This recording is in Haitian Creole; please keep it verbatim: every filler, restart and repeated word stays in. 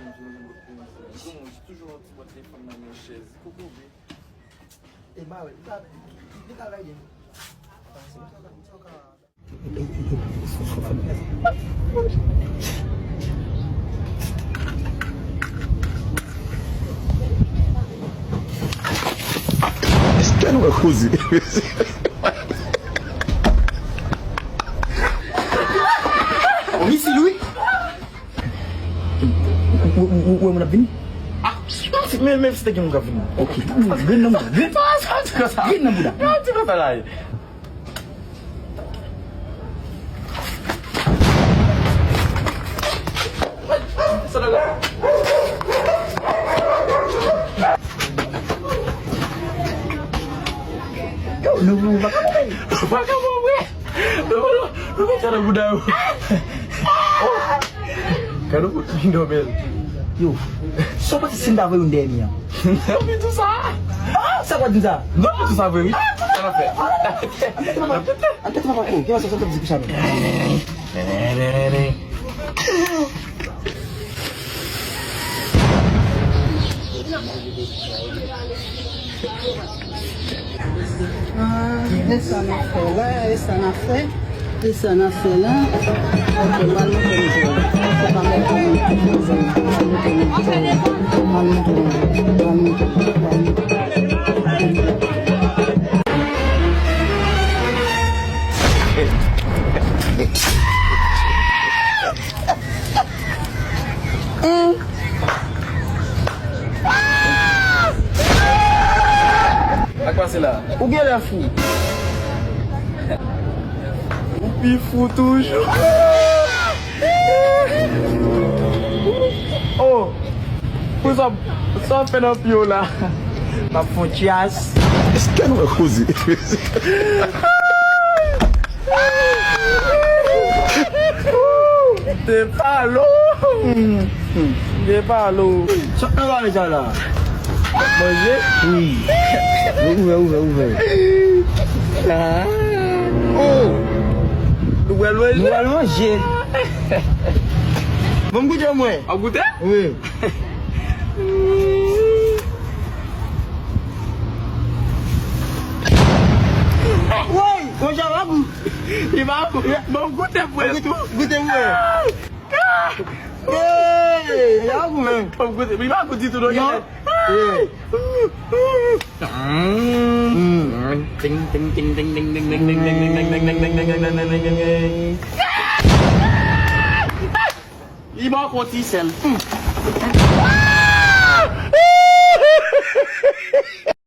Toujou yon ti bòt telefòn nan yon chèz. Kokobe. E ba wè, li ta, li ta vay gen. Èske nou wè koze? Yon misil, wi. Ou, ou, ou, ou wè moun ap vini? Ah, men, men si te gen moun k ap vini. Ok. Grenn nan mouda. Grenn. Sa, sa, sa, sa. Grenn nan mouda. Sa, sa, sa, sa. Yo, nou, nou, vakabon, wi. Vakabon, wi. Nou, nou, nou, nou, nou, nou, nou, nou, nou, nou, Kado pou ti domèl. Yo, sa w panse si m ta voye youn dèyè mi an? Ou di tou sa? Ah, sa w di sa? Non, ou di tou sa vre, wi. Sa n ap fè? An tèt papa, an tèt papa, oh, gen yon sa w t ap di pou sa menm. Ah, e sa n ap fè la, e sa n ap fè, e sa n ap fè la. Ok, m pral montre nou. Se pa mwen ki montre nou. M pral montre nou. M pral montre nou. M pral montre nou. M pral montre nou. Sa k pase la? Ou genlè fou. Ou pi fou toujou. Oh! Pou sa, sa w fè nan pye w la? M ap fè yon tyas. Èske nou wè koze? Te palo. Te palo. Sot nan bagay sa la. Manje? Wi. Ouvè, ouvè, ouvè. Ah. Oh. Nou pral manje? Nou pral manje. Bon, m goute mwen. W ap goute? Wi. Woy, konsa w ap Li pa gou. Bon, goute pou wè tou. Goute pou wè. Hey, li pa gou menm. Bon, goute. Li pa gou ditou non. Non. Hey. Mm. Ting, ting, ting. Li ba w konti sèl. Mm.